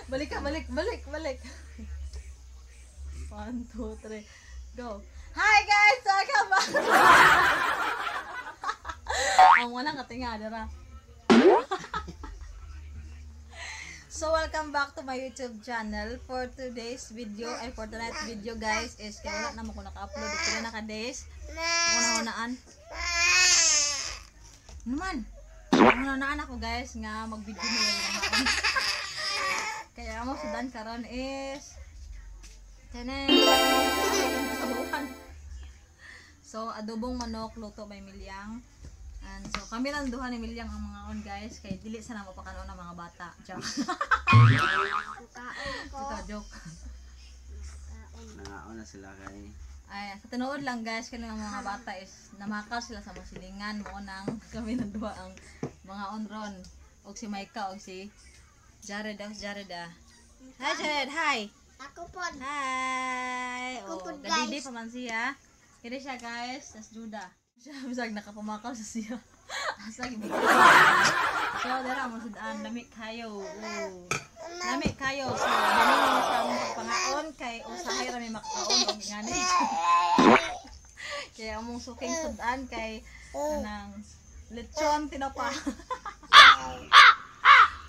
Balik ka, balik, balik, balik. 1, 2, 3, go. Hi guys! Welcome back! Ang walang katinga, dira. So, welcome back to my YouTube channel. For today's video, ay for tonight's video guys, is kaya wala naman ko naka-upload. Pila na ka-days. Una-unaan. Naman! Una-unaan ako guys, nga mag-video na lang. Kaya mo sudan karon is tenen. So, adobong manok luto by Milyang. And so kami lang duha ni Milyang ang mga on guys kay dili sana mapakanon ang mga bata. Joke. Ito joke. Nangaon na sila kay. Ay, sa tinuod lang guys kani ang mga bata is namakal sila sa mga silingan mo nang kami nang duha ang mga on ron og si Maika og si Jared, ang si Jared ah. Hi Jared, hi. Ako po. Hi. Ako Oh, po, gadidi guys. pa man siya. Kini siya guys, tas Juda. Siya bisag nakapamakal sa siya. Asa gid. So dara mo sudan lami kayo. Oh. Lami kayo. So dali mo sa among pagpangaon kay usahay ra mi makaon og ngani. Kaya among suking sudan kay kanang lechon tinapa.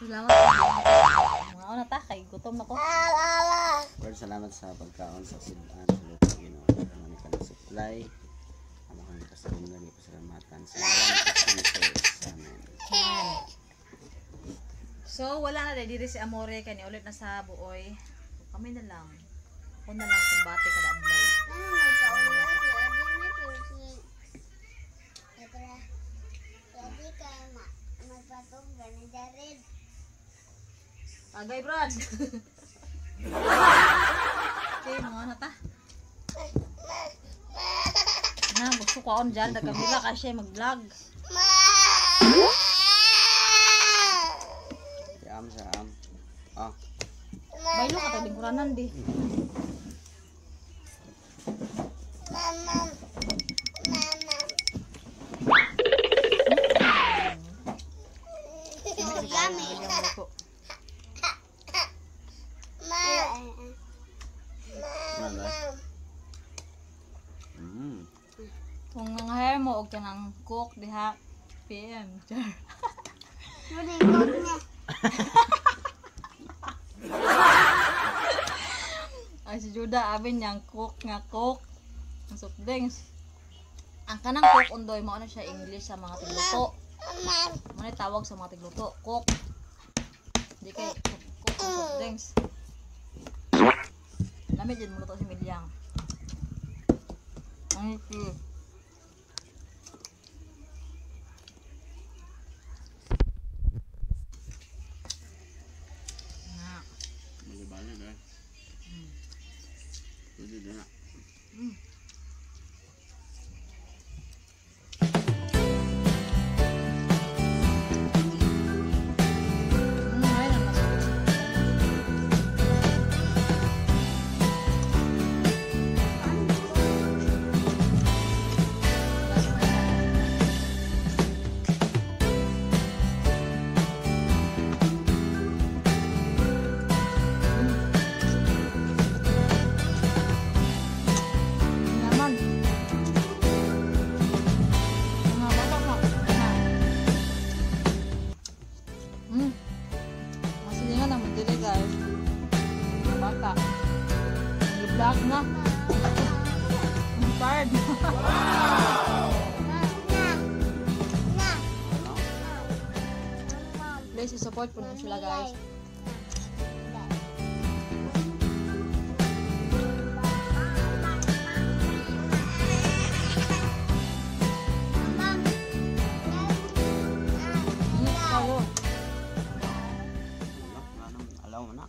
Salamat. Mga na ta kay gutom na ko. Lord, salamat sa pagkaon sa sudan sa luto Ginoo. Kami ka supply. Amo kami pasalungan pasalamatan sa ngalan. Amen. So wala na diri si Amore kay ni ulit na sa buoy. So, kami na lang. Ako na lang kumbate kada adlaw. Tagay Brad. Okay, mga na ta. Na gusto ko on dyan nagkamera kasi mag-vlog. Am sa am. Ah, Baylo ka taging kuranan di. Yummy. Ano? Kung ang hair mo og kanang cook diha PM. Char. Ay si Juda abi niyang cook nga cook. Ang soft drinks. Ang kanang cook undoy mao na siya English sa mga tigluto. Mao na tawag sa mga tigluto, cook. Di kay cook ang soft drinks. Lami jud mo luto si Milyang. Ay, si. Na. Bali-bali eh. Pwede din na. Ayun ang masarap. Yaman. Mga bata pa. Masilingan naman dili guys. Mga bata. Nag-vlog na. Inspired. Please support po nyo sila guys. Kayo. Alaw mo na.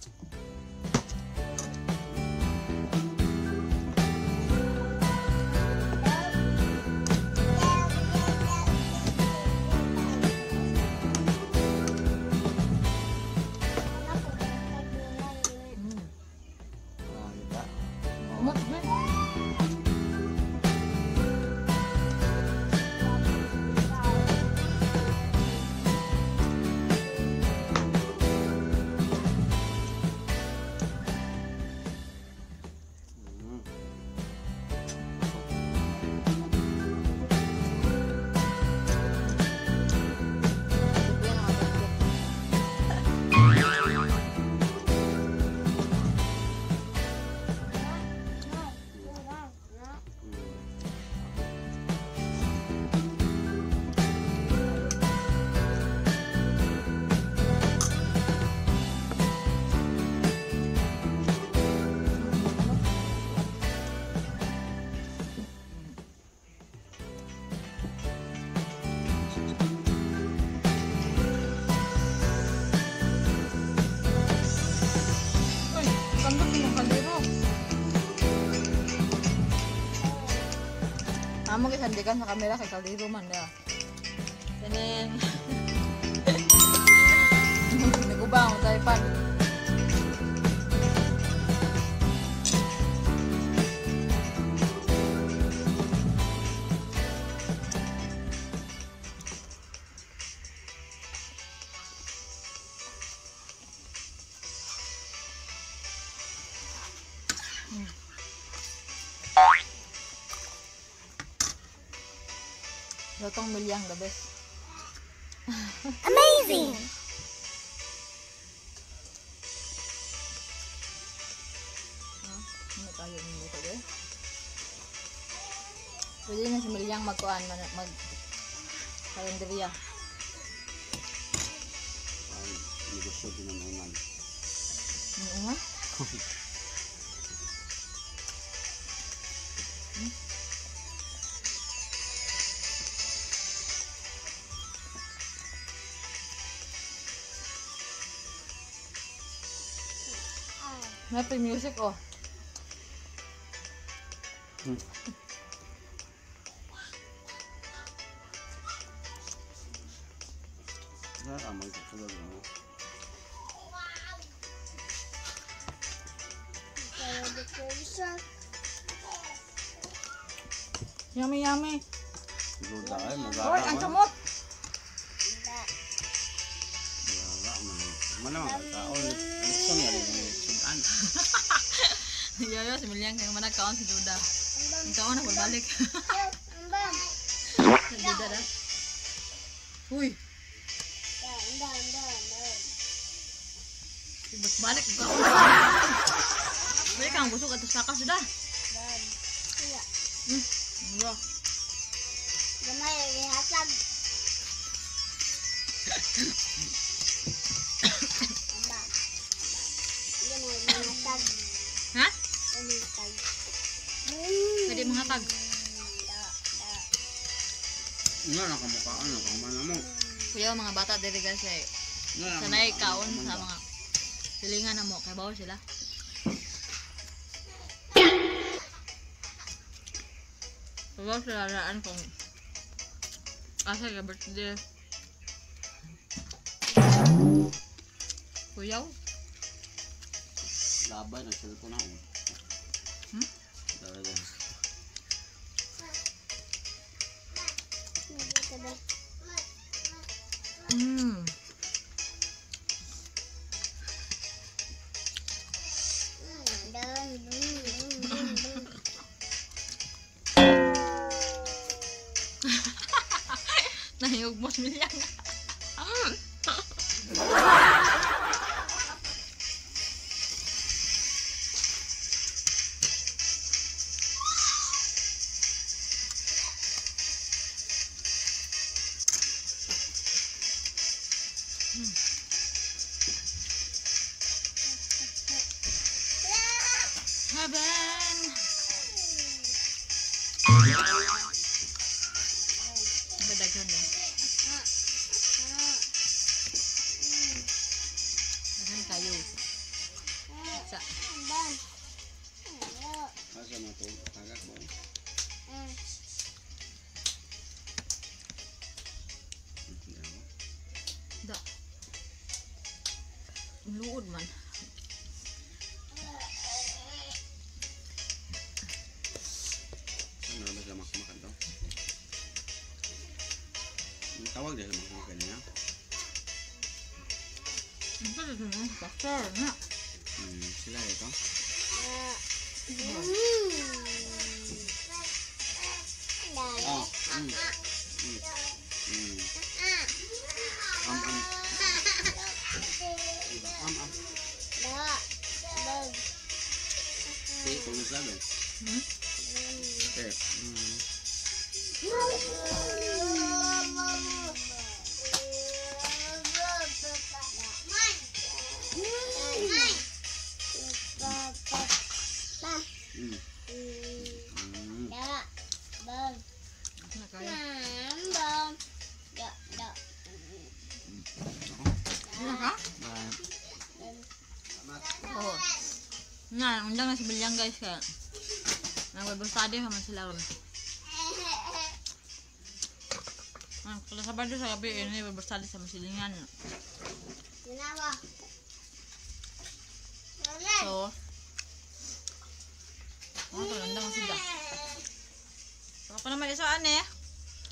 Amo kay sandikan sa kamera kay kaldero man da. Kaning nagubang tayo pan. Lutong milyang the best. Amazing! Ano tayo ng luto eh? Pwede na si Milyang magkuan mag kalendarya. Ay, negosyo din ang unan. Ano nga? Happy music oh. Yummy yummy. Oy, ang samot. Yo si Milyang kay managkaon si Juda. Ang kaon na balik. Si Juda da. Uy. Balik ka. Balik ang busog ato sa kas da. Gamay gihatag. Ha? Pwede mga tag. Nga nakamukhaan na kaman mo. Kuya mga bata diri guys ay sanay kaon sa mga silingan na mo kay bawo sila. Bawo sila raan kung asa ka birthday. Kuyaw. Labay ng cellphone ako. Talaga. Nahiyog mo milyang. Heaven. Daghan na. Daghan kayo. Sa. Asa na to? Tagak mo. Da. Luod man. Ano ba sila makamakan to? Ang tawag dahil makamakan niya. Ano ba ito? Pastor na. Sila ito. Oh. Am am. Am am. Okay, kung nasabi. Okay. Oh. Nga, undang na si Bilyang guys kaya nag-Bible study naman sila ron. Ah, kada Sabado sa gabi, ini bersali sa masilingan. Ginawa. So, ano to, nandang sila. So, ako naman isa ane.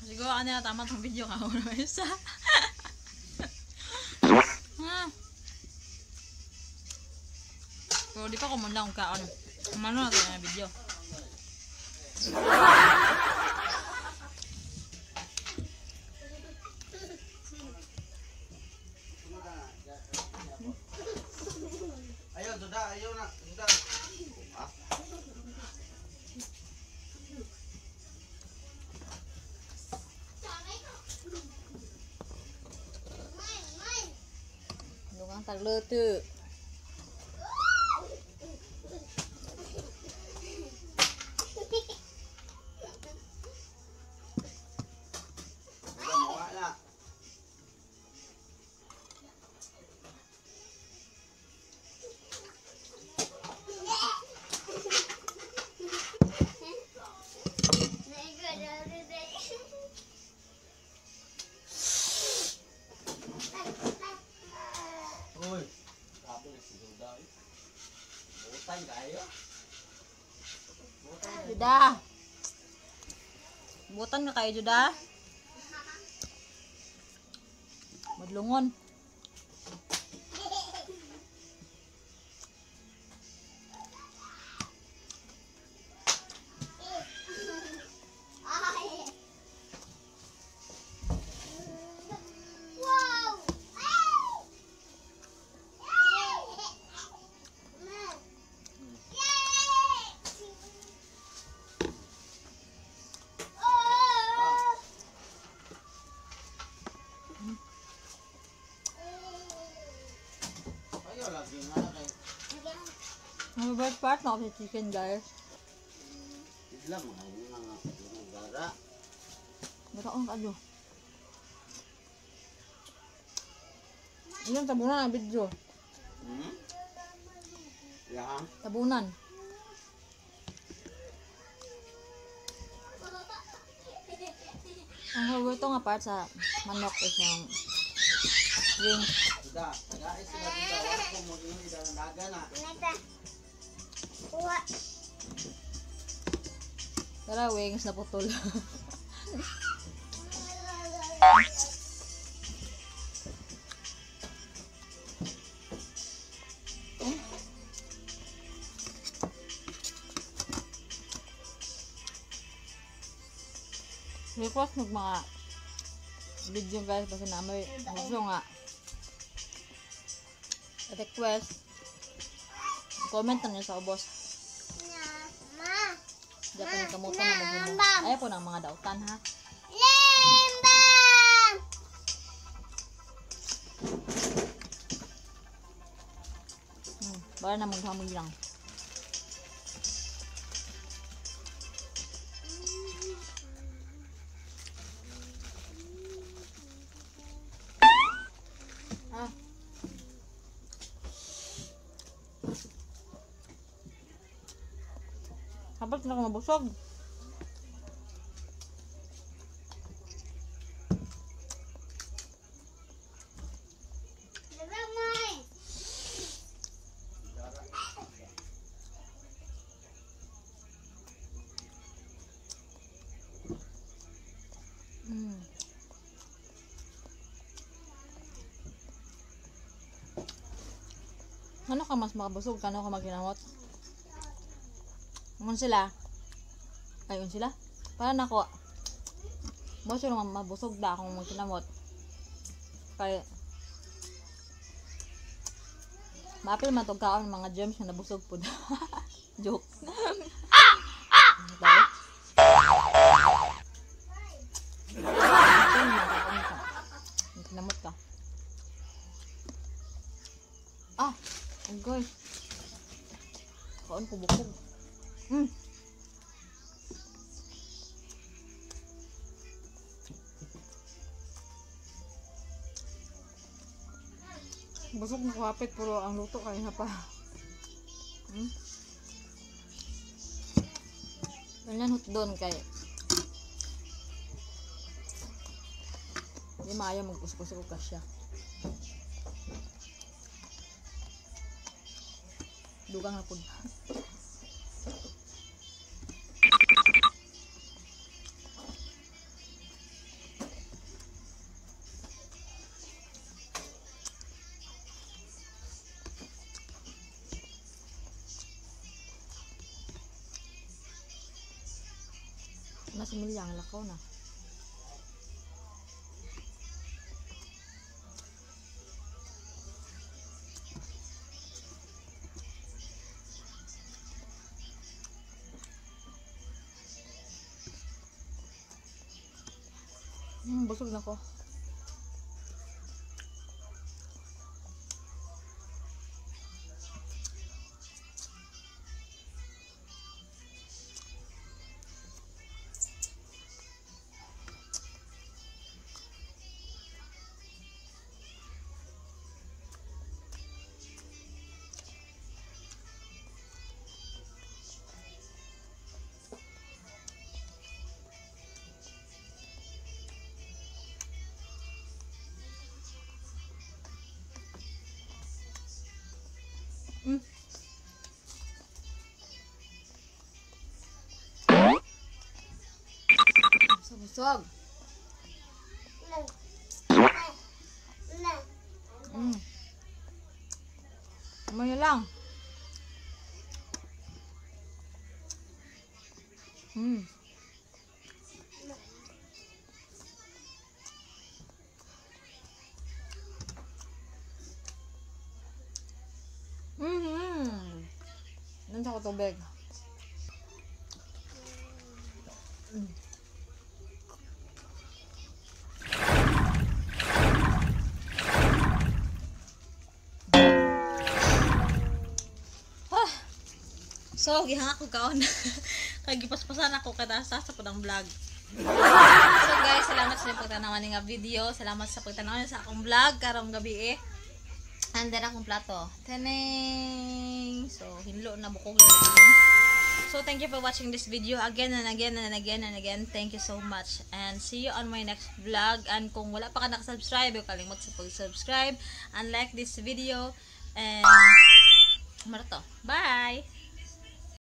Siguro ane na tama tong video ka. Ako naman isa. Pero di pa ko muna kung kaon. Mano na ito na video. Ayaw, duda, ayaw na. Duda. Ah. Lungang tagluto. Duda, mawa na. Uy, grabe na si Duda. Eh. Butan kayo. Butan. Juda. Butan ka kayo, Juda. Madlungon. Wow! Ayaw lagi nga kay. Ang favorite part na ako sa chicken, guys. Islam mga mga mga gara. Bataon ka, Jo. Ilang tabunan ang video. Hmm? Yang Tabunan. Ang favorite nga part sa manok is yung wings. Duda, tagais sila duda. Wala ko mo yun daga na. Kuha. Tara, wings na putol. Request mag mga video guys kasi na may gusto nga request, comment na nyo sa ubos. Ma. Di pa nagkamutan na maghimo. Ayaw po ng mga dautan ha. Limbang! Bala na maghamoy lang. Ah. Dapat na ako mabusog. Gamay. Ano ka mas makabusog? Kano ka maghinamot? Ngun sila. Ayun sila. Para nako. Mo sure nga mabusog da akong magkinamot. Kay maapil man tog kaon mga germs nga nabusog pud. Joke. Ano? Magkinamot ka. Ah, oh guys. Kaon ko bukog. Busog na ko hapit pero ang luto kay na pa. Ganyan hotdon kay Di maayo magkusog-kusog og kasya. Dugang na pud. Mas milyang lakaw na. Busog na ko. Busog. Kamay na lang. Nandiyan ko tubig. So, gihanga ko kaon. Kay gipaspasan ako kada sa padang vlog. So guys, salamat sa inyong pagtanaw ani nga video. Salamat sa pagtanaw sa akong vlog karong gabi eh. Andar akong plato. Teneng! So, hinlo na bukog na yun. So, thank you for watching this video again and again and again and again. Thank you so much. And see you on my next vlog. And kung wala pa ka nakasubscribe, huwag kalimot sa pag-subscribe and like this video. And, marato. Bye!